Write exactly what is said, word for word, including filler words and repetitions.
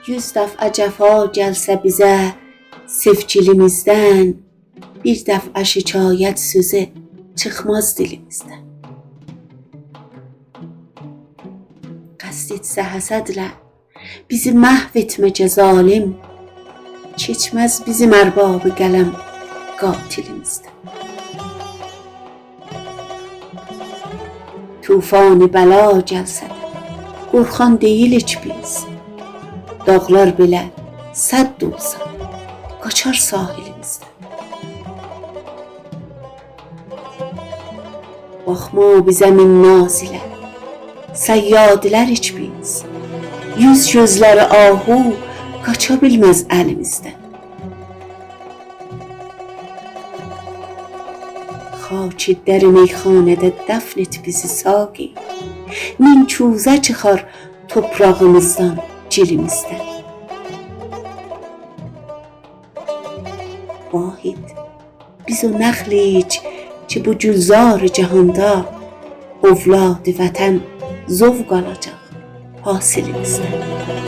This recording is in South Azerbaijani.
یوز دفعه جفا گلسه بیزه سئوگیلیمیزدن، بیر دفعه شکایت سؤزو چیخماز دیلیمیزدن. قصد ائتسه حسدله بیزی محو ائتمه‌یه ظالم، کئچمز بیزیم ارباب قلم قاتلیمیزدن. طوفان بلا گلسه ده قورخان دئییلیک بیز، داغلار بئله سد اولسا قاچار ساحلیمیزدن. باخما بیزه مین ناز ایله صیادلریک بیز، یوز گؤزلری آهو قاچا بیلمز الیمیزدن. خاک در میخانه‌ده دفن ائت بیزی ساقی، مین کوزه چیخار توپراغیمیزدان، گیلیمیزدن. واحد، بیز او نخلیک کی بو گلزار جهاندا اولاد وطن ذوق آلاجاق حاصلیمیزدن.